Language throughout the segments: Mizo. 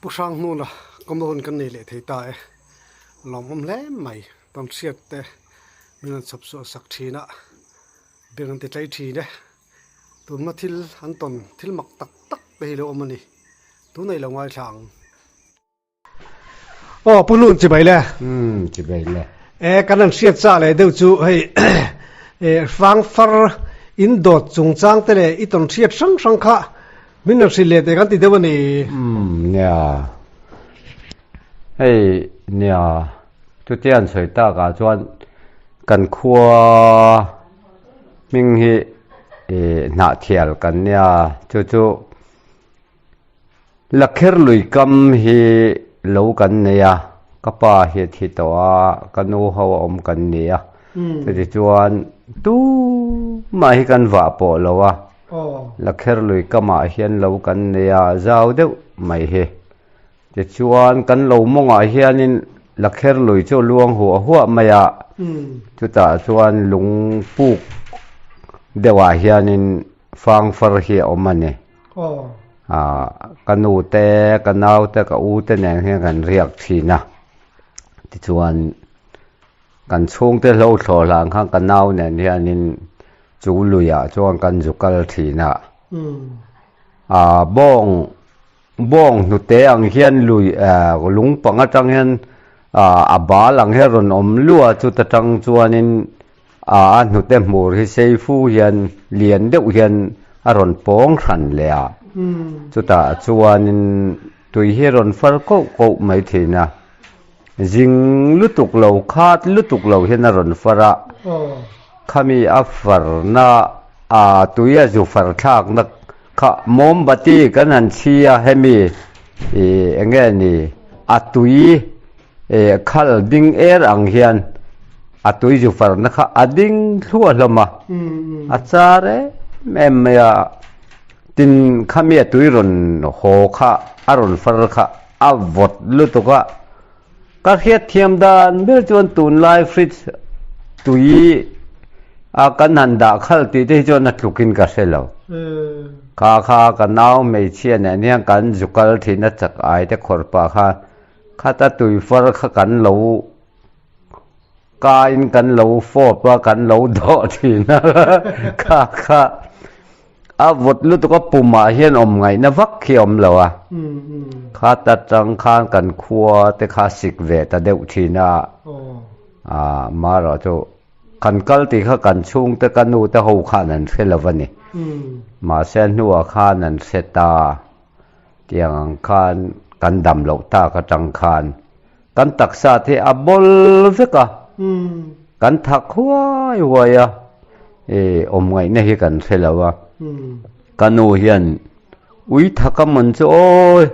Pu Hranghnuna kawmna hun kan nei leh thei ta e. Lawmawm hle mai tam hriat te min rawn chhawp chhuah sak thin a, beng an ti tlai thin e. Tunhma thil an tawn thil mak tak tak te hi lo awm a ni. Tunah i lo ngaithla ang. Aw Pu Hlun chibai le. Umm chibai le. E kan han hriat chah leh deuh chu hei e hrang far in dawt chungchang te leh i tawn hriat hrang hrang kha min rawn hrilh leh teh kan ti deuh a ni. Umm nia hei nia chutia an sawi tak ah chuan kan khua hming hi e hnahthial kan nia chu chu. Lakher lui kam hi lo kan nei a, ka pa hi a thi tawh a, ka nu ho a awm kan ni a, chutichuan tumah hi kan vah pawh lo a, Lakher lui kamah hian lo kan nei a, zau deuh mai hi. Tichuan kan lo mawngah hianin Lakher lui chu a luang huah huah mai a, chutah chuan lung puk deuhah hianin fangfar hi a awm a ni. Ah ka nu te ka nau te ka u te nen hian kan riak thin a tichuan kan chhungte hlo thlawh hlan khan ka nau nen hianin chu luiah chuan kan zu kal thin a ah bawng bawng hnute ang hian lui ah lung pang atang hian ah a bal ang hian rawn awm luah a chuta tang chuanin A hnute hmur hi sei fu hian lian deuh hian a rawn pawng hran leh a, chutah chuanin tui hi a rawn far koh koh mai thin a, zing lutuk lo khat lutuk lo hian a rawn far a, khami a farna a tui a zu far thlakna kha mawmbati kan han chhi a hemi ih eng nge ni a tui Eh khal ding er ang hian a tui zu farna kha a ding thluah hlawm a, a char em em mai a, tin khami a tui rawn haw kha a rawn far kha a vawt lutuk a, ka hriat thiam dan ber chuan tunlai fridge tui a kan han dah khal tih te hi chuan a tluk in ka hre lo. Kha kha ka nau hmeichhia nen hian kan zu kal thin a chak ai te khawrh pah khan Khata tuifar kha kan lo kain kan lo fawp a, kan lo dawh thin a, kha kha a vawt lutuk a pumah hian awm ngaihna vak khi a awm lo a, khata tang khan kan khua te kha sik ve ta deuh thin a, ah marawh chu kan kal tih kha kan chhungte ka nu te ho khan an hre lo a ni, mahse a hnuah khan an hre ta. Tiang ang khan kan dam loh tak atang khan kan taksa te a bawl vek a, kan thak huai huai a, ih awm ngaihna hi kan hre lo a. Ka nu hian ui thak a mawn chu awi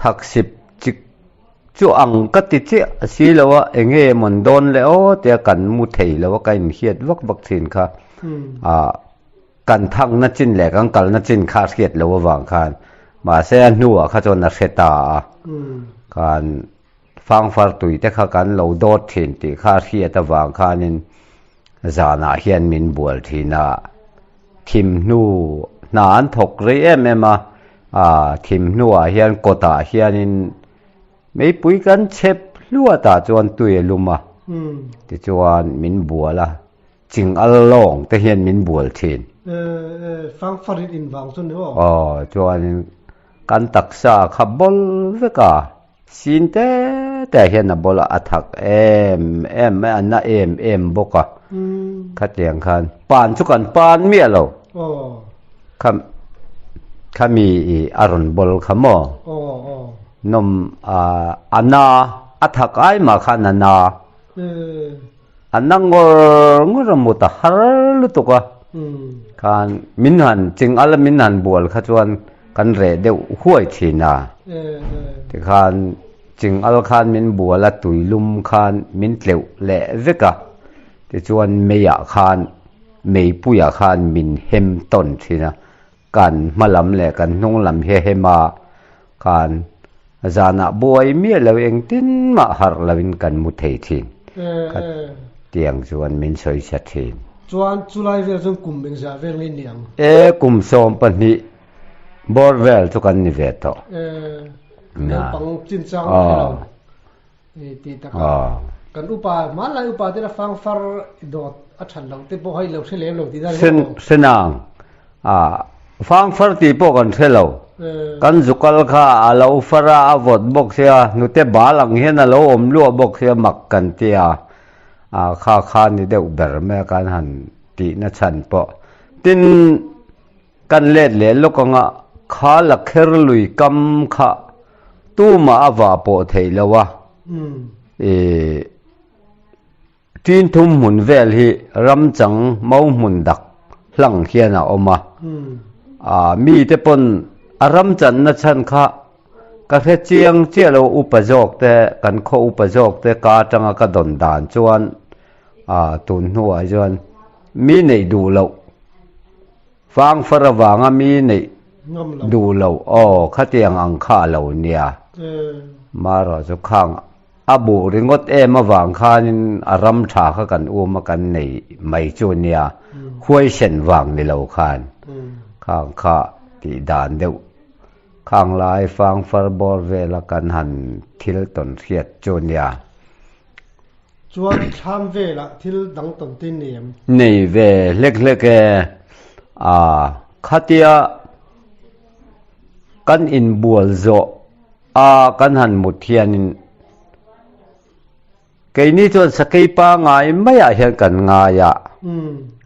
thak sip chik chu ang ka ti chiah si lo a, eng nge mawn dawn le aw tia kan mu thei lo a, ka inhriat vak vak thin kha ah. Kan thakna chin leh kan kalna chin kha a hriat loh avang khan mahse a hnuah kha chuan a hre ta a, khan fangfar tui te kha kan lo dawt thin tih kha a hriat avang khanin zanah hian min bual thin a, thim hnu hna an thawk rei em em a, ah thim hnuah hian kawtah hianin meipui kan chhep hluatah chuan tui a lum a, tichuan min bual a. Ching al lawng te hian min bual thin. Fangfar in in vang chu ni aw. Aw chuanin kan taksa kha bawl vek a, sin te te hian a bawl a, a thak em em mai a, na em em bawk a. Khatiang khan pan chu kan pan miah lo. Kha khami i a rawn bawl kha maw? Nawm a na a thak ai mah khan a na. A na ngawr ngawr a mut a har lutuk a, khan min han ching al a min han bual kha chuan kan reh deuh huai thin a, tikhan ching al khan min bual a tuilum khan min tleuh leh vek a, tichuan meiah khan meipuiah khan min hem tawn thin a, Kan hma lam leh kan hnung lam hi a hem a, kan zanah buai miah lo engtin mah harh loin kan mu thei thin. Kha tiang chuan min sawi sa thin. Chuan chulai vel chuan kum engzah vel nge ni ang? E, kum 12 bawr vel chu kan ni ve tawh. E. Naupang chinchang hre lo tih takah kan upa hmanlai upa te la fangfar dawt a that loh te pawh kha i lo hre lem lo tih dan hi maw? Hrenang fangfar tih pawh kan hre lo. Kan zukal kha a lo far a, a vawt bawk sia, hnute bal ang hian a lo awm luah bawk sia mak kan ti a. Kha kha ni deuh ber mai a kan han tihna chhan pawh. Tin. Kan let leh lawk anga kha la kher lui kam kha tumah a vah pawh theih lo a, ih tin thum hmun vel hi ramchang mau hmun dak hlang hian a awm a, ah mite pawn a ramchanna chhan kha ka hre chiang chiah lo upa zawk te kan khaw upa zawk te ka atanga ka dawn dan chuan ah tun hnuah chuan mi neih duh loh. Fangfar avanga mi neih duh loh aw khatiang ang kha a lo nia. Marawh chu khang a buh ringawt em avang khanin a ram tha kha kan um a kan nei mai chu nia. Huaisen vang ni lo khan khang kha tih dan deuh khang lai fangfar bawr vela kan han thil tawn hriat chu nia. Chuan thlam velah thil dang tawn te nei em? Nei ve hlek hlek e. A, khatia kan inbual zawh a kan han mut hianin keini chuan sakei pangai maiah hian kan ngai a,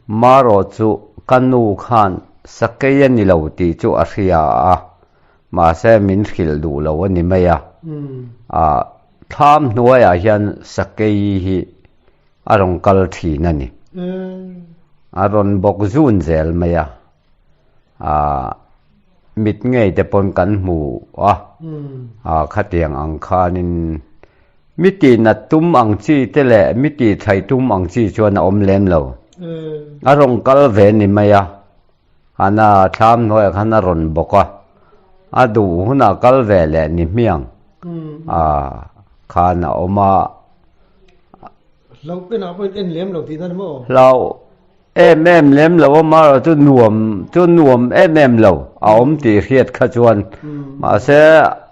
marawh chu ka nu khan sakei a ni lo tih chu a hria a, mahse min hrilh duh lo a ni mai a. A. Thlam hnuaiah hian sakei hi a rawn kal thin a ni. A rawn bawk zun zel mai a, aah mit ngei te pawn kan hmu a, aah khatiang ang khanin mi tih nat tum ang chi te leh mi tih thlai tum ang chi chuan a awm lem lo. A rawn kal ve ni mai a. Hana thlam hnuaiah khan a rawn bawk a, a duh hunah kal ve leh ni hmiang a khan a awm a. Hlauh enah pawhin en lem lo tihna ni maw? Hlauh em em lem lo a, amaherawh chu nuam chu nuam em em lo a awm tih hriat kha chuan mahse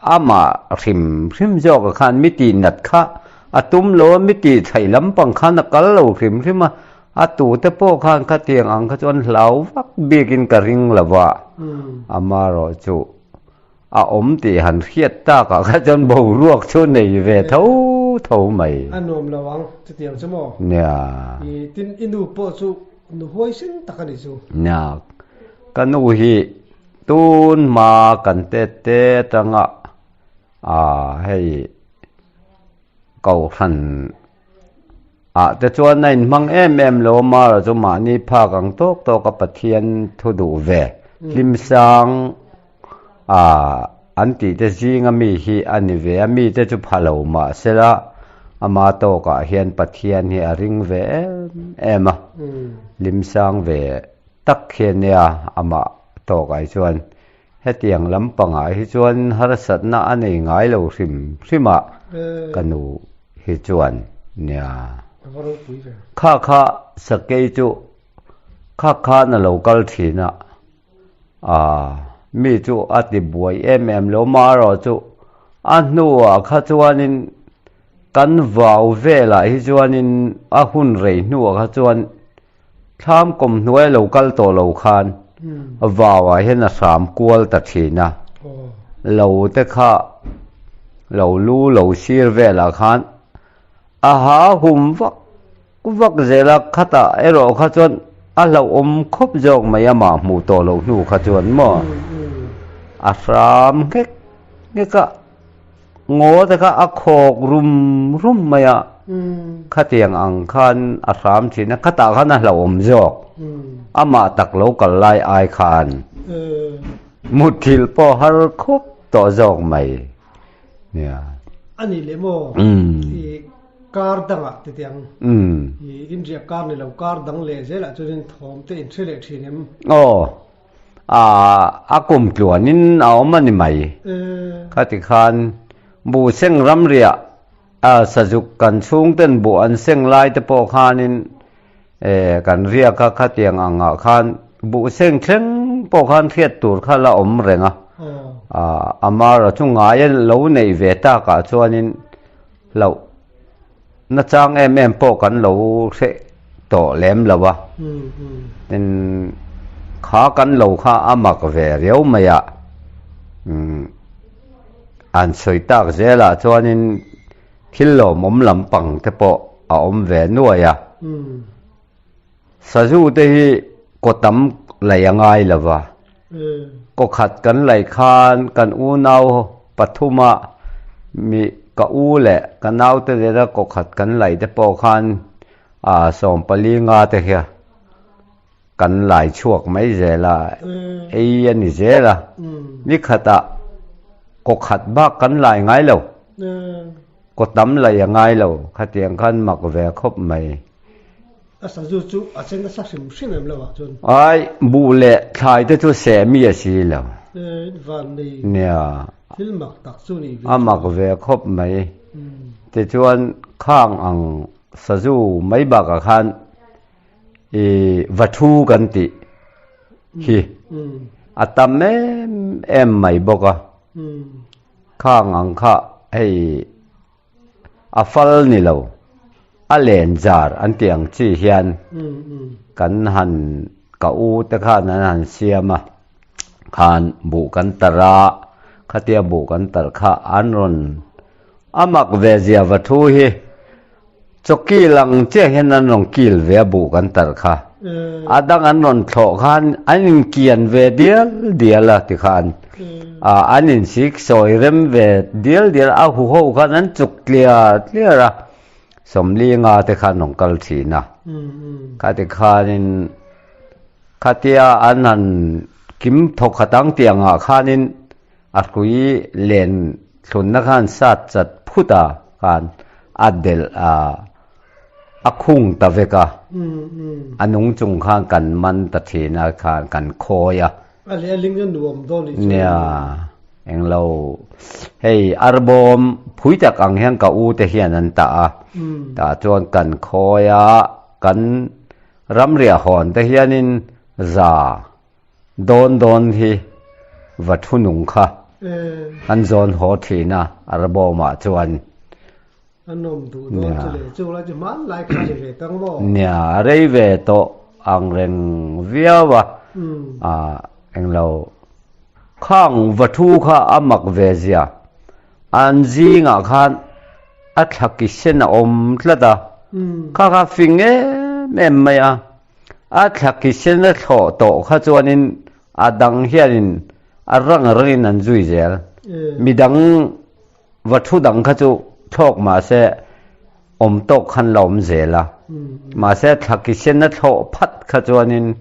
amah hrim hrim zawkah khan mi tih nat kha a tum lo a, mi tih thaih lampang khan a kal lo hrim hrim a. A tute pawh khan khatiang ang kha chuan hlau vak bikin ka ring lo va, amaherawh chu a awm tih han hriat takah kha chuan boruak chu nei ve tho tho mai. A nuam lo ang chutiang chu maw? Nia. I tin i nu pawh chu nu huaisen tak a ni chu. Nia, ka nu hi tun hma kan tet te atanga hei kohhran Ah te chuan a inhmang em em lo a, Mara chu mahni phak ang tawk tawk a Pathian thu duh ve, hlimsang ah an tih te zinga mi hi a ni ve a, mi te chu pha lo mah sela ama tawkah hian Pathian hi a ring ve em em a, hlimsang ve tak hi a nia amah tawkah hi chuan. Hetiang lampangah hi chuan harsatna a nei ngai lo hrim hrim a, ka nu hi chuan nia. Kha kha sakei chu kha khan a lo kal thin a, aa mi chu a ti buai em em lo marawh chu a hnuah kha chuanin kan vau velah hi chuanin a hun rei hnuah kha chuan Thlam kawm hnuai lo kal tawh lo khan vauah hian a hram kual ta thin a, lo te kha lo lu lo sir velah khan a ha hum vak vak zel a, khatah erawh kha chuan a hlauhawm khawp zawk mai amah hmuh tawh loh hnu kha chuan maw a hram nghek nghek a. Ngaw te kha a khawk rum rum mai a, khatiang ang khan a hram thin a, khatah khan a hlauhawm zawk, amah tak lo kal lai ai khan muthilh pawh har khawp tawh zawk mai nia. A nih leh maw i kar dangah te tiang i inriah kar ni lo kar dang leh zelah chuanin thawm te inhre leh thin em? Aw. A kum tluanin a awm a ni mai. Khati khan buh seng ramriah sazuk kan chhungten buh an seng lai te pawh khanin kan riak a, khatiang angah khan buh seng thleng pawh khan hriat tur kha la awm reng a. Amara chu ngaia lo neih ve takah chuanin hlauh nachang em em pawh kan lo hreh tawh lem lo a. Tin, kha kan lo kha a mak ve riau mai a. An sawi tak zelah chuanin thil lawmawm lampang te pawh a awm ve nuai a. Sazu te hi kaw tam laih a ngai lo va. Kaw khat kan laih khan kan unau pathuma mi ka u leh ka naute nena kaw khat kan laih te pawh khan 14 nga te hian kan lai chhuak mai zel a, ei a ni zel a. Ni khatah kaw khat bak kan lai ngai lo. Kaw tam laih a ngai lo. Khatiang khan mak ve khawp mai. A sazu chu a che nasa hrim hrim em lo ah chuan. Ai, buh leh thlai te chu seh mi a si lo. E, van nei. Nia. Thil mak tak chu ni ve. A mak ve khawp mai. Tichuan khang ang sazu mai bakah khan i va thu kan tih hi a tam em em mai bawk a. Khang ang kha hei A fal ni lo, a len zar an tih ang chi hian kan han ka u te khan an han siam a, khan buh kan tarh a, khatia buh kan tarh kha an rawn a mak ve zia va thu hi chawkil ang chiah hian an rawn kil ve a buh kan tarh kha, a dang an rawn thlawh khan an inkian ve dial dial a tikhan. An insik sawi rem ve dial dial a, a huho khan an chuk tliar tliar a, 40 nga te khan rawn kal thin a. Khati khanin khatia an han kim thawk khat ang tih angah khanin a hrui len thlunna khan sat chat phut a khan a delh a, a khung ta vek a, a nung chung khan kan man ta thin a khan kan khawi a. A leh a ling a nuam dawn nih chu. Nia, englo. Hei arbawm phui tak ang hian ka u te hian an tah a. Tah chuan kan khawi a, kan ramriah hawn te hianin za dawn dawn hi va thu nung kha an zawn haw thin a arbawmah chuan. A nawm duh dawn chu le, chu lai chu hman lai kha ni ve tang maw? Nia, a rei ve tawh ang reng viau a, ah englo khang va thu kha a mak ve zia, an zingah khan a thla ki sen a awm tlat a, kha kha fing em em mai a, a thla ki sen a thlawh tawh kha chuanin a dang hianin a rang rangin an zui zel, midang Va thu dang kha chu thlawk mahse awm tawk khan la awm zel a. Mahse thlaki sen a thlawh phat kha chuanin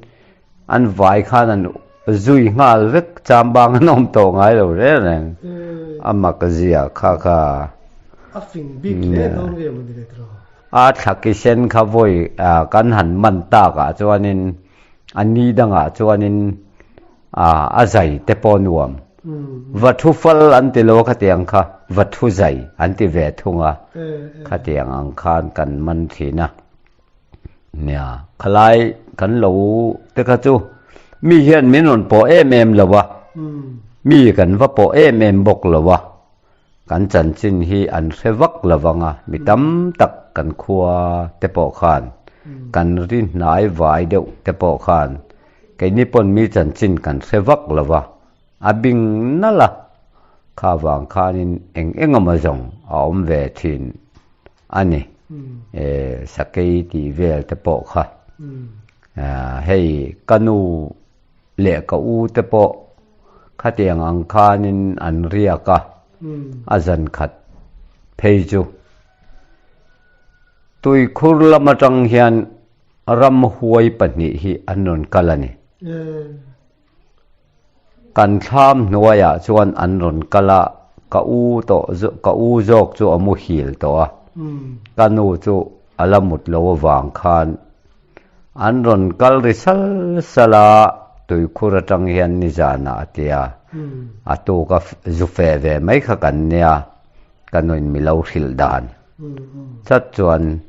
an vai khan an zui nghal vek cham bang an awm tawh ngai lo reng reng. A mak zia kha kha. A fing bik hle dawn nge maw ni le tiraw? A thlaki sen kha vawi kan han man takah chuanin a ni dangah chuanin A zai te pawh nuam. Va thu fal an ti lo a khatiang kha va thu zai an ti ve thung a. Khatiang ang khan kan man thin a. Nia, khalai kan lo te kha chu mi hian min rawn pawh em em lo a. Mi kan va pawh em em bawk lo a. Kan chanchin hi an hre vak lo vang a, mi tam tak kan khua te pawh khan, kan ri hnai vai deuh te pawh khan keini pawn mi chanchin kan hre vak lo va, a bing nalh a, kha vang khanin eng eng emaw zawng a awm ve thin a ni, e sakei tih vel te pawh kha. Hei ka nu leh ka u te pawh khatiang ang khanin an riak a, a zan khat phei chu tuikhur lam atang hian ramhuai pahnih hi an rawn kal a ni. Kan thlam hnuaiah chuan an rawn kal a, ka u tawh ka u zawk chu a muhil tawh a, ka nu chu a la mut lo avang khan An rawn kal ri sal sal a, tuikhur atang hian nizanah a ti a, a tuk a zu fe ve mai kha kan nia, ka nuin mi lo hrilh dan. Chat chuan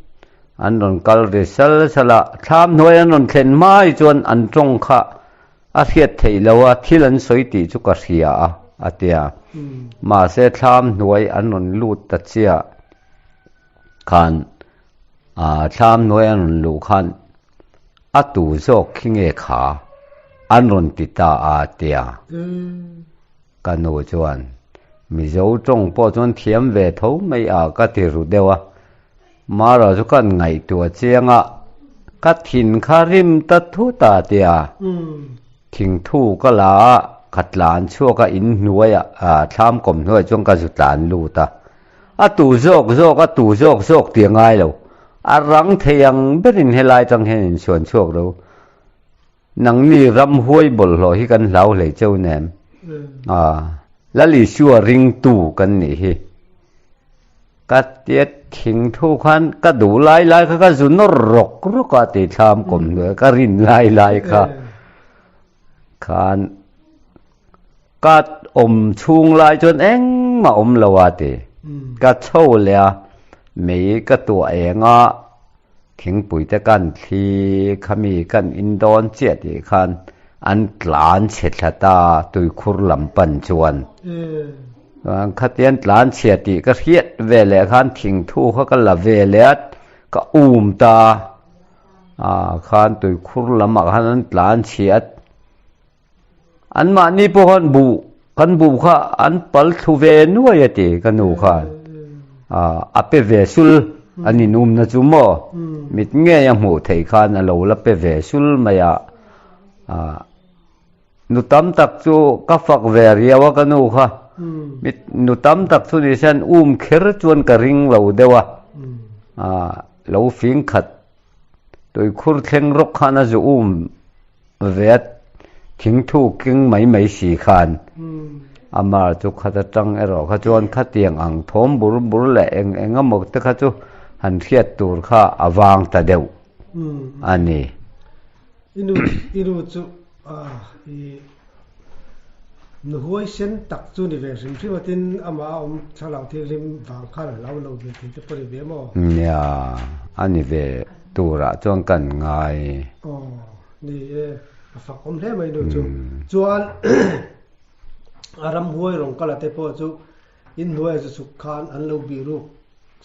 an rawn kal ri sal sal a, thlam hnuai an rawn thlen hma hi chuan an tawng kha a hriat theih lo a, thil an sawi tih chu ka hria a. a ti a. Mahse thlam hnuai an rawn lut ta chiah khan ah thlam hnuai an rawn luh khan a tu zawk khi nge kha an rawn ti ta a ti a. Ka nu chuan Mizo tawng pawh chuan thiam ve tho mai a ka ti ru deuh a. Mara chu kan ngaihtuah chiang a, ka thin kha rim ta thut a ti a. Thingthu ka la a, ka tlan chhuak a in hnuaiah thlam kawm hnuaiah chuan ka zu tlan lut a. A tu zawk zawk a tu zawk zawk tih a ngai lo. A rang thei ang berin helai tang hian insuan chhuak lo. Nangni ramhuai bawlhhlawh hi kan hlau hlei cheu nem. A, Lal Isua ringtu kan nih hi. Ka tia thingthu khan ka duh lai lai kha ka zu nawr rawk rawk a tih thlam kawm hnuai ka rin lai lai kha khan ka awm chhung lai chuan engmah awm lo a ti. Ka chho leh a, mei ka tuah eng a. Thingpui te kan thli khami kan in dawn chiah tih khan an tlan chhe thla ta tuikhur lam pan chuan. Chuan khatian tlan chhia tih ka hriat ve leh khan thingthu kha ka la ve leh a, ka um ta a khan tuikhur lamah khan an tlan chhia a. Anmahni pawh khan buh kan buh kha an pal thlu ve nuai a ti ka nu khan a pe ve sul an inumna chu maw mit ngei a hmuh theih khan a lo la pe ve sul mai a nu tam tak chu ka fak ve riau a ka nu kha mit nu tam tak chu ni se an um kher chuan ka ring lo deuh a lo fing khat Tuikhur thleng rawk khan a zu um ve a, thingthu keng mai mai si khan a mar chu khat atang erawh kha chuan khatiang ang thawm bur bur leh eng eng emaw te kha chu han hriat tur kha a vang ta deuh a ni. I nu i nu chu i Nu huai sen tak chu ni ve hrim hrim a tin amah a awm thlarau thianghlim vang khan a hlau lo ve thei te pawh ni ve maw? Nia, a ni ve turah chuan kan ngai. Aw, ni e, a fak awm hle mai nu chu. Chuan a ramhuai rawng kala te pawh chu inhnuai a zu chhuk khan an lo bih ruk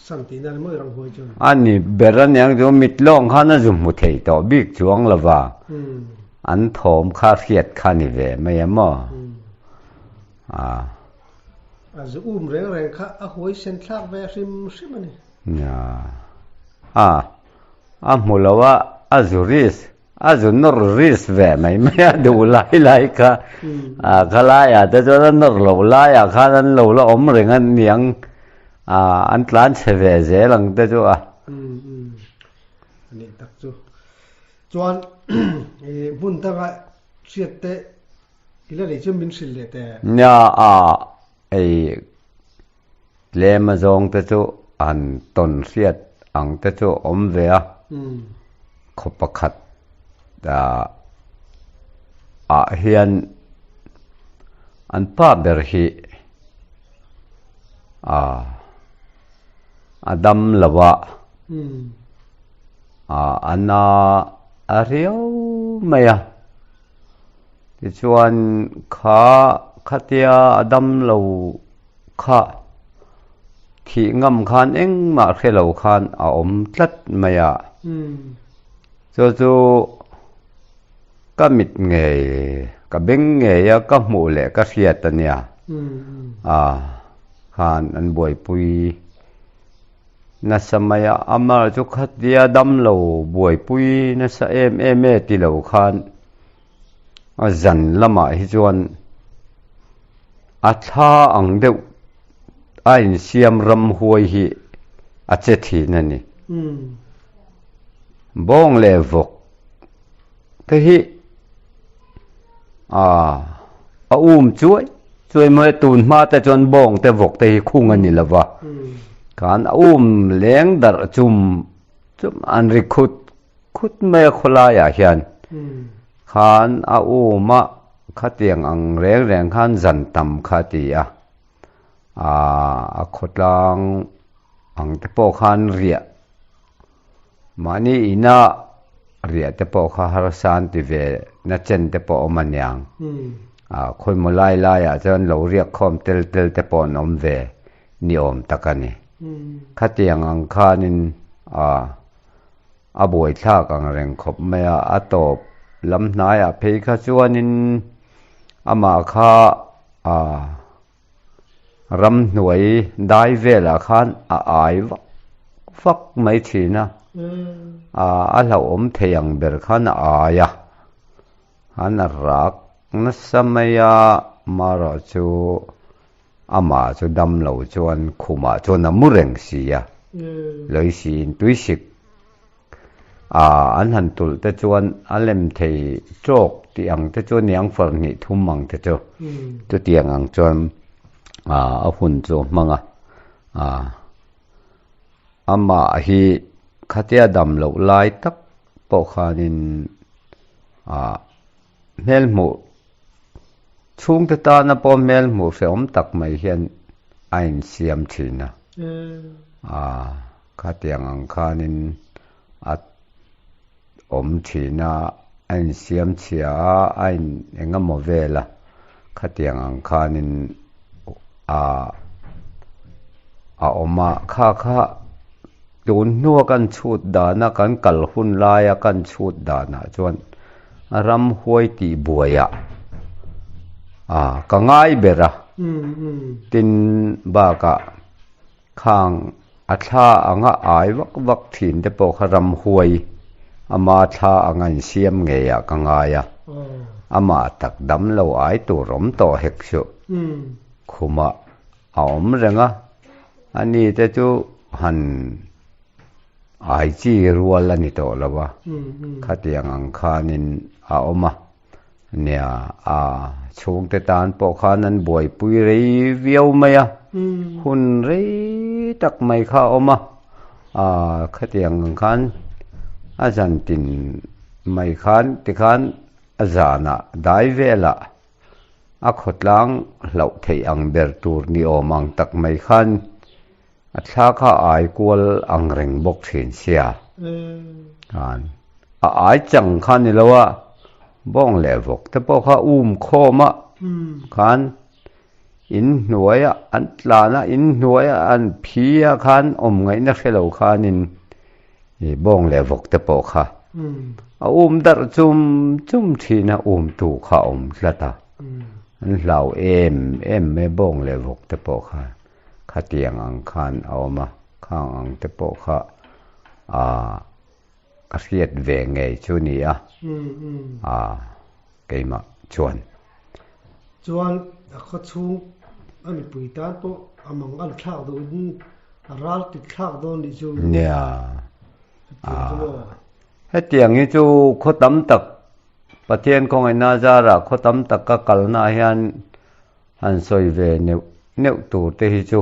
san tihna ni maw i ramhuai chuan? A ni ber aniang chu mit lawng khan a zu hmu thei tawh bik chuang lo va. An thawm kha hriat kha ni ve mai a maw? A. A zu um reng reng kha a huaisen thlak ve hrim hrim a ni. Nia. A. A hmu lo a, a zu risk, a zu nawr risk ve mai mai a duh lai lai kha. A khalaiah te chuan a nawr loh laiah khan an lo la awm reng a niang. A, an tlan chhe ve zel ang te chu a. A nih tak chu. Chuan i hmun danga hriat te i la nei chu min hrilh leh teh. Nia a ei tlem a zawng te chu han tawn hriat ang te chu awm ve a, khaw pakhat ah hian an pa ber hi a dam lo a. A na a riau mai a, tichuan kha khatia a dam lo kha thih ngam khan engmah hre lo khan a awm tlat mai a, chu chu ka mit ngei ka beng ngei a ka hmuh leh ka hriat a nia, a khan an buaipui. Nasa mai a, amah chu khatia dam lo buaipui nasa em em e ti lo khan a zan lamah hi chuan a thla ang deuh a insiam ramhuai hi a che thin a ni. Bawng leh vawk te hi a um chuai chuai mai tun hma te chuan bawng te vawk te hi khung a ni lo va khan a um leng darh chum chum an ri khut khut mai a khawlaiah hian khan a um a khatiang ang reng reng khan zan tam kha a ti a a khawtlang ang te pawh khan riah. Mahni ina riah te pawh kha harsa an ti ve na chen te pawh awm aniang. Khawimaw lai laiah chuan lo riak khawm tel tel te pawh an awm ve ni awm tak a ni. Khatiang ang khanin a buaithlak ang reng khawp mai a, a tawp lam hnaiah phei kha chuanin amah kha ramhnuai dai velah khan a ai vak vak mai thin a, a hlauhawm thei ang ber khan a ai a. An a rak nasa mai a, marawh chu amah chu dam lo chuan khumah chuan a mu reng si a, Loisiin tuisik a an han tulh te chuan a lem thei tawk tih ang te chu niang far hnih thum ang te chu chutiang ang chuan a hun chu a hmang a, amah hi khatia dam loh lai tak pawh khanin ah hmel hmuh chhungte tana pawh hmel hmuh hrehawm tak mai hian a insiam thin a, ah khatiang ang khanin a awm thin a, a insiam chhia a, a in eng emaw vel a, khatiang ang khanin ah a awm a, kha kha. Tun hnua kan chhut dana kan kal hun laia kan chhut danah chuan ramhuai tih buaiah ah ka ngai ber a, tin bakah khang a thla anga ai vak vak thin te pawh kha ramhuai ama thla anga insiam ngeiah ka ngai a, amah tak dam lo ai tur awm tawh hek suh khumah A awm reng a, ani te chu han ai chi rual a ni tawh lo a, khatiang ang khanin a awm a, nia a chhungte tan pawh khan an buaipui rei viau mai a, hun rei tak mai kha a awm a, khatiang ang khan a zantin mai khan tikhan a zanah dai velah A khawtlang hlauh theih ang ber tur ni awm ang tak mai khan a thla kha a ai kual ang reng bawk thin sia. Khan a ai chang kha ni lo a, bawng leh vawk te pawh kha um khawm a khan in hnuaia an tlan a, in hnuaia an phi a khan awm ngaihna hre lo khanin I bawng leh vawk te pawh kha a um darh chum chum thin a, um tu kha a awm tlat a, an hlau em em mai bawng leh vawk te pawh kha khatiang ang khan a awm a, khang ang te pawh kha ah ka hriat ve ngei chu ni a, ah keimah chuan. Chuan a khawchhung a mipui tan pawh a mang a la thlak duhin a ral tit thlak dawn nih chu. Nia. Hetiang hi chu khaw tam tak Pathian khawngaihna zarah khaw tam tak ka kalna ah hian han sawi ve neuh neuh tur te hi chu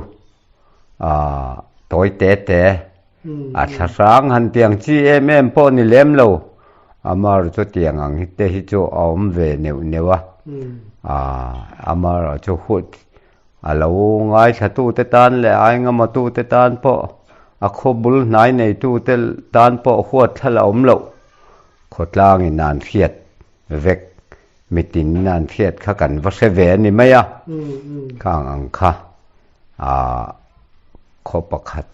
tawi te te A thla hrang han tiang chi em em pawh ni lem lo, Amar chu tiang ang hi te hi chu a awm ve neuh neuh a, Amar chu hut a lo ngaithla tu te tan leh ai ngama tu te tan pawh a khaw bul hnai nei tu te tan pawh huat thla la awm loh, khawtlang in an hriat vek, mitin in an hriat kha kan va hre ve a ni mai a, khang ang kha khaw pakhat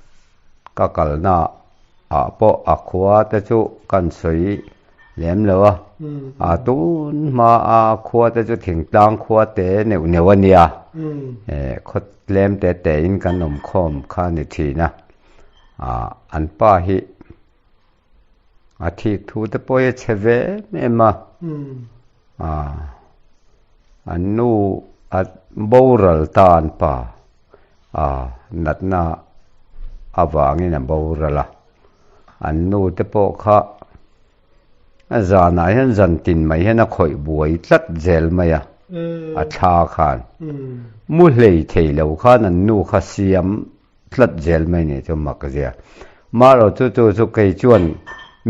ka kalna ah pawh a khua te chu kan sawi lem lo a, a tun hma a khua te chu thingtlang khua te neuh neuh a nia, khaw tlem te te in kan awm khawm kha a ni thin a, an pa hi a thik thu te pawh hi a chhe ve em em a, an nu a boral ta an pa. A natna avangin a boral a, an nu te pawh kha a zanah hian zan tin mai hian a khawih buai tlat zel mai a, a thla khan mu hlei thei lo khan an nu kha siam tlat zel mai nih chu mak zia. Marawh chu chu chu kei chuan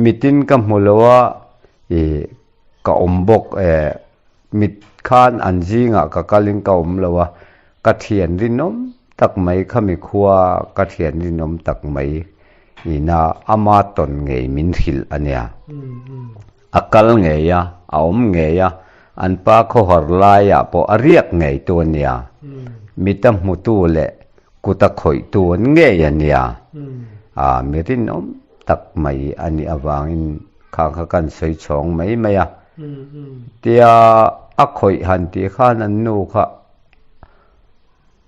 mitin ka hmu lo a, ih ka awm bawk e. Mit khan an zingah ka kalin ka awm lo a, ka thian rinawm tak mai khami khua ka thian rinawm tak mai ina ama tawn ngei min hrilh a nia. A kal ngei a, a awm ngei a. An pa khawhar laiah pawh a riak ngei tu a nia. Mita hmutu leh kuta khawihtu an ngei a nia. A mi rinawm tak mai a nih avangin khang kha kan sawi chhawng mai mai a. Tia a khawih han tih khan an nu kha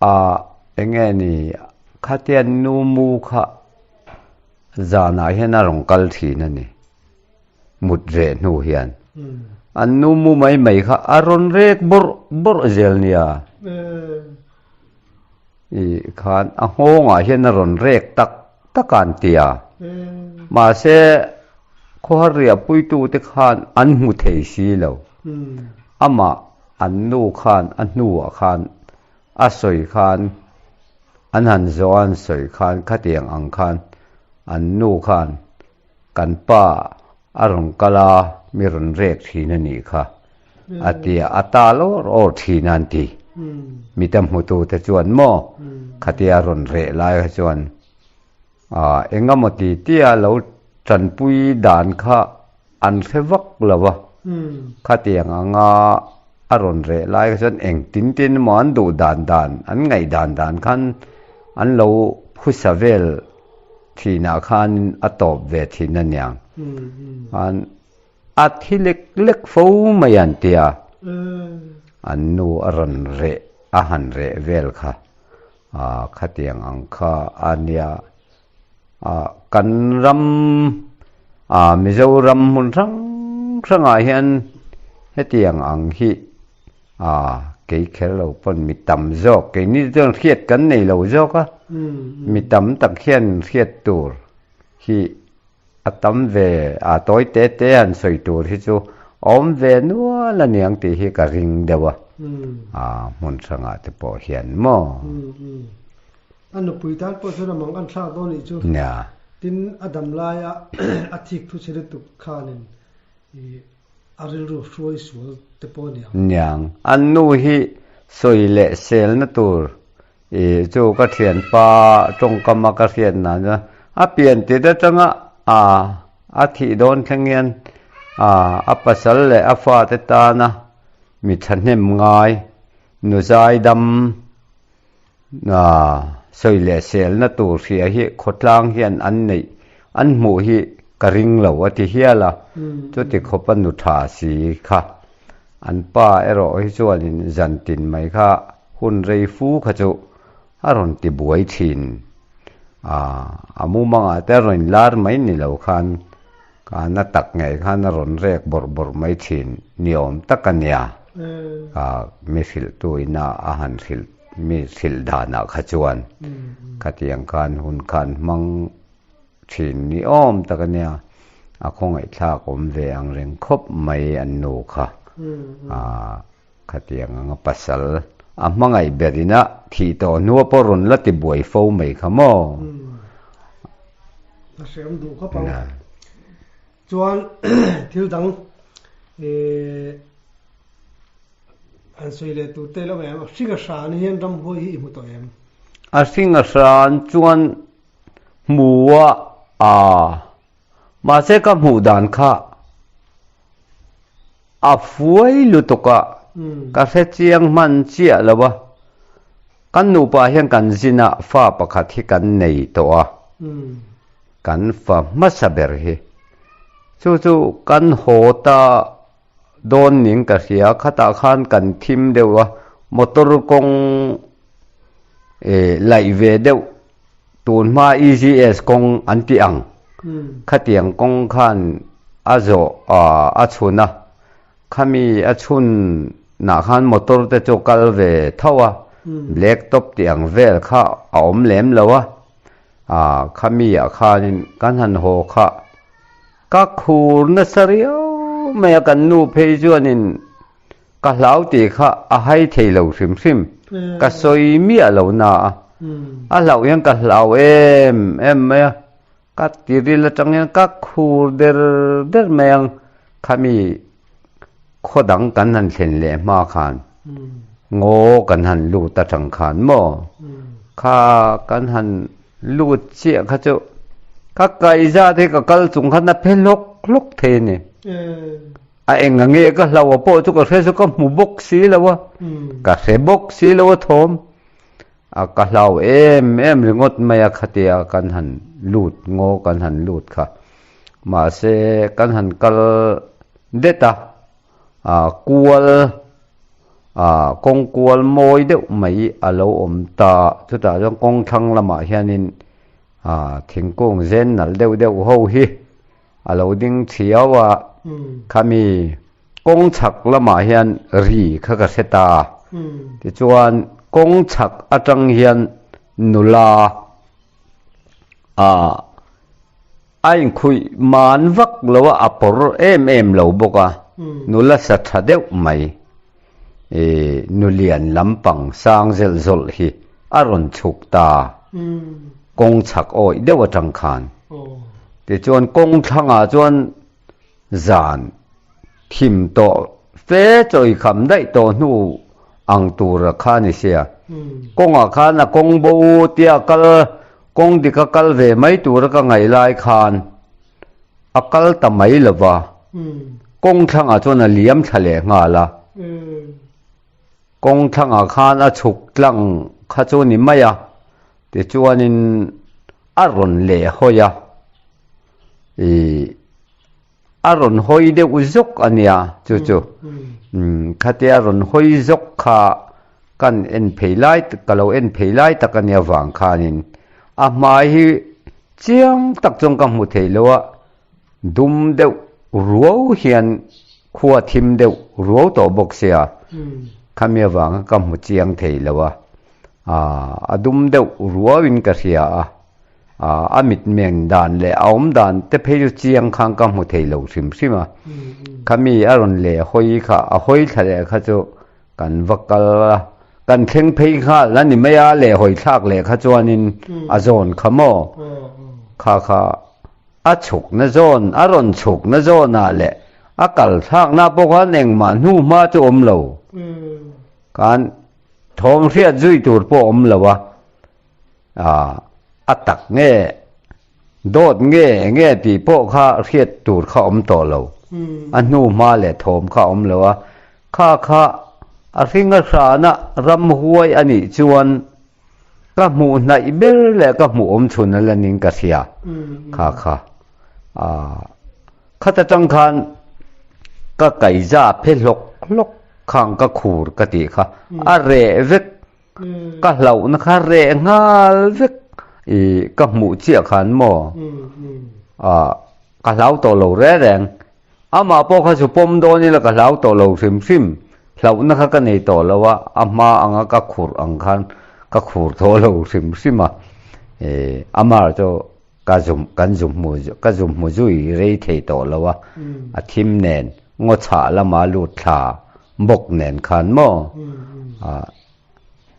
a enge ni khatia nu mu kha zanah hian a rawn kal thin a ni. Mut reh hnu hian an nu mu mai mai kha a rawn rek bawrh bawrh zel nia. I khan a nghawngah hian a rawn rek tak tak a an ti a. Mahse khawhar riahpuitu te khan an hmu thei si lo. Amah an nu khan a hnuah khan a sawi khan an han zawh a an sawi khan khatiang ang khan an nu khan Kan pa a rawn kal a, mi rawn rek thin a nih kha, a ti a, a tal awr awr thin a an ti. Mita hmutute chuan maw khatia rawn reh lai kha chuan eng emaw ti tia lo tanpui dan kha an hre vak lo va, khatiang anga a rawn reh lai kha chuan engtin tin emaw an duh dan dan, an ngaih dan dan khan an lo phusa vel Thinah khan a tawp ve thin a niang. Khan a thi lek lek fo mai an ti a. An nu a rawn reh, a han reh vel kha. Khatiang ang kha a nia. Kan ram, Mizoram hmun hrang hrangah hian hetiang ang hi A, kei kher lo pawn mi tam zawk, keini chuan hriat kan nei lo zawk a, mi tam tak hian hriat tur hi a tam ve, a tawi te te han sawi tur hi chu a awm ve nual a niang tih hi ka ring deuh a, a hmun hrangah te pawh hian maw? A nupui tan pawh chuan a mang an thlak dawn nih chu. Nia. Tin, a dam laia a thik thu chhe lutuk khanin i A rilru hruai sual te pawh a ni ang. Niang. An nu hi sawi leh selna tur i chu ka thianpa tawngkama ka hriat nan chuan a pian tir atanga a a thih dawn thleng hian a a pasal leh a fate tana mi thahnem ngai nu zaidam Sawi leh selna tur hria hi khawtlang hian an neih an hmuh hi ka ring lo a ti hial a, chuti khawpa nu tha si kha. An pa erawh hi chuanin zantin mai kha hun rei fu kha chu a rawn ti buai thin. A mumangah te a rawn inlar mai ni lo khan Ka na tak ngei khan a rawn rek bawrh bawrh mai thin ni awm tak a nia. Ka mi hrilhtu ina a han hrilh mi hrilh danah kha chuan khatiang khan hun khan hmang thin ni awm tak a nia. A khawngaihthlak awm ve ang reng khawp mai an nu kha. Khatiang anga pasal a hmangaih ber ina thih tawh hnua pawh rawn la ti buai fo mai kha maw? A hreawm duh khawp ang. Chuan thil dang an sawi leh tur te lo em? A hring a hran hian ramhuai hi i hmu tawh em? A hring a hran chuan hmu a a mahse ka hmuh dan kha A fuai lutuk a, ka hre chiang hman chiah lo a. Kan nupa hian kan zin a, fa pakhat hi kan nei tawh a, kan fa hmasa ber hi. Chu chu kan haw ta dawn ning ka hria, khatah khan kan thim deuh a, motor kawng laih ve deuh Tun hma EGS kawng an tih ang khatiang kawng khan a zawh a chhun a, khami a chhun nah khan motor te chu kal ve tho a, black top tih ang vel kha a awm lem lo a, khami ah khanin kan han haw kha ka khur nasa riau mai a, kan nu phei chuanin Ka hlau tih kha a hai thei lo hrim hrim. Ka sawi miah lo na a. A hlauh hian ka hlau em em mai a. Ka tiril atang hian ka khur der der mai ang. Khami khaw dang kan han thlen leh hma khan ngaw kan han lut atang khan maw? Kha kan han lut chiah kha chu ka kaihzat hi ka kal chung khan a phe hlawk hlawk thei a ni. A eng a nge ka hlau a pawh chu ka hre chu ka hmu bawk si lo a, ka hre bawk si lo a thawm. A ka hlau em em ringawt mai a khatia kan han lut ngaw kan han lut kha. Mahse kan han kal det a, a kual a kawng kual mawi deuh mai a lo awm ta. Chutah chuan kawng thlang lamah hianin a thingkung zen nalh deuh deuh ho hi a lo ding thiau a, khami kawng chhak lamah hian ri kha ka hre ta. Tichuan kawng chhak atang hian nula ah a inkhuih man vak lo a, a pawr em em lo bawk a, nula sa tha deuh mai ih nulian lampang sang zelh zawlh hi a rawn chhuk ta. Kawng chhak awih deuh atang khan. Tichuan kawng thlangah chuan zan thim tawh fe chawi kham daih tawh hnu ang tura kha ni sia. Kawngah khan a kawng bo tia kal kawng dika kal ve mai tura ka ngaih lai khan a kal ta mai lova. Kawng thlangah chuan a liam thla leh nghal a. Kawng thlangah khan a chhuk tlang kha chu ni mai a, tichuanin a rawn leh hawi a, ih a rawn hawi deuh zawk a nia chu chu, khatia a rawn hawi zawk kha kan en phei lai ka lo en phei lai tak a nia vang khanin a hmai hi chiang tak chuan ka hmu thei lo a. Dum deuh ruau hian khua thim deuh ruau tawh bawk sia, khami avanga ka hmu chiang thei lo a, a dum deuh ruauin ka hria a, a mitmeng dan leh a awm dan te phei chu chiang khan ka hmu thei lo hrim hrim a, khami a rawn leh hawi kha, a hawi thla leh kha chu kan va kal a, kan thleng phei nghal a ni mai a, leh hawi thlak leh kha chuanin a zawn kha maw, kha kha. A chhukna zawn, a rawn chhukna zawnah leh a kal thlakna pawh khan engmah hnu hma chu awm lo. Khan thawm hriat zui tur pawh awm lo a, a tak nge, dawt nge enge tih pawh kha hriat tur kha awm tawh lo. A hnu hma leh thawm kha awm lo a, kha kha a hringa hrana ramhuai a nih chuan Ka hmuh hnaih ber leh ka hmuh awm chhun a la ning ka hria kha kha. Aaa khat atang khan ka kaiza phe hlawk hlawk khang ka khur ka tih kha a reh vek ka hlauhna kha reh nghal vek ih ka hmuh chiah khan maw aaa ka hlau tawh lo reng reng. Amah pawh kha chu pawm dawn ila ka hlau tawh lo hrim hrim, hlauhna kha ka nei tawh lo a, a hma anga ka khurh ang khan ka khur tawh lo hrim hrim a, eh amah chu ka zum kan zum hmu ka zum hmu zui rei thei tawh lo a, a thim nen ngaw chhah lama lut thla bawk nen khan maw ah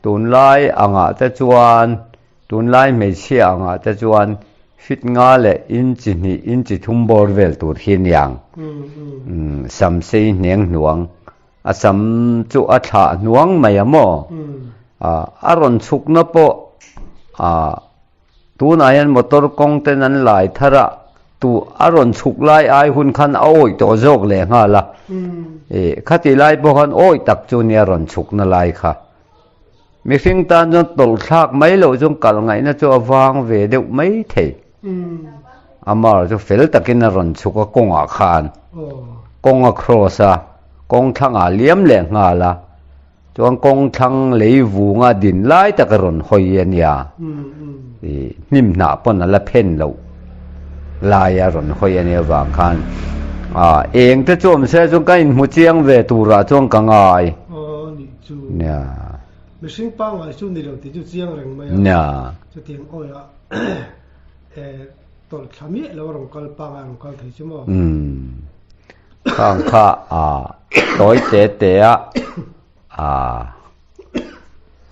tunlai angah te chuan Tunlai hmeichhia angah te chuan fit nga leh inchi hnih inchi thum bawr vel tur hi aniang. Sam sei hneng hnuang, a sam chu a thlah hnuang mai a maw? A rawn chhukna pawh tunah hian motor kawng ten an lai thar a, tu a rawn chhuk lai ai hun khan a awih tawh zawk leh nghal a. Khati lai pawh khan awih tak chu nia rawn chhukna lai kha. Mihring tan chuan tawlh thlak mai loh chuan kal ngaihna chu a vang ve deuh mai thei. Amar chu fel takin a rawn chhuk a kawngah khan kawng a cross a, kawng thlangah liam leh nghal a, chuan kawng thlang lei vunga din lai tak a rawn hawi a nia. Ih hnim hnah pawn a la phen loh lai a rawn hawi a nia vang khan ah eng te chu awm se chuan ka inhmu chiang ve turah chuan ka ngai. Chu mihring pangngai chu ni lo tih chu chiang reng mai a. Chutiang awiah tawlh thla miah lo a rawn kal pangngai a rawn kal thei chu maw? Khang kha tawi te te a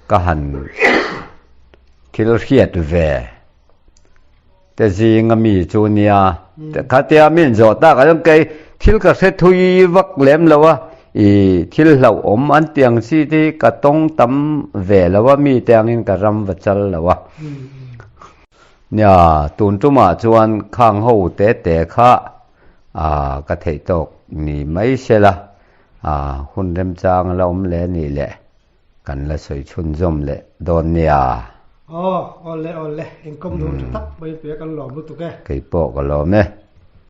ka han thil hriat ve. Te zinga mi chu nia. Khatia min zawh tak ah chuan kei thil ka hre thui vak lem lo a, i thil hlauhawm an tih ang chi te hi ka tawng tam ve lo a, mi te angin ka ram va chal lo a. Nia, tun tumah chuan khang ho te te kha. Aa ka theih tawk ni mai sela, aa hun remchang a la awm leh a nih leh kan la sawi chhunzawm leh dawn nia. Aw, awle awle, inkawm dun tha tak mai pia kan lawm lutuk e. Kei pawh ka lawm e.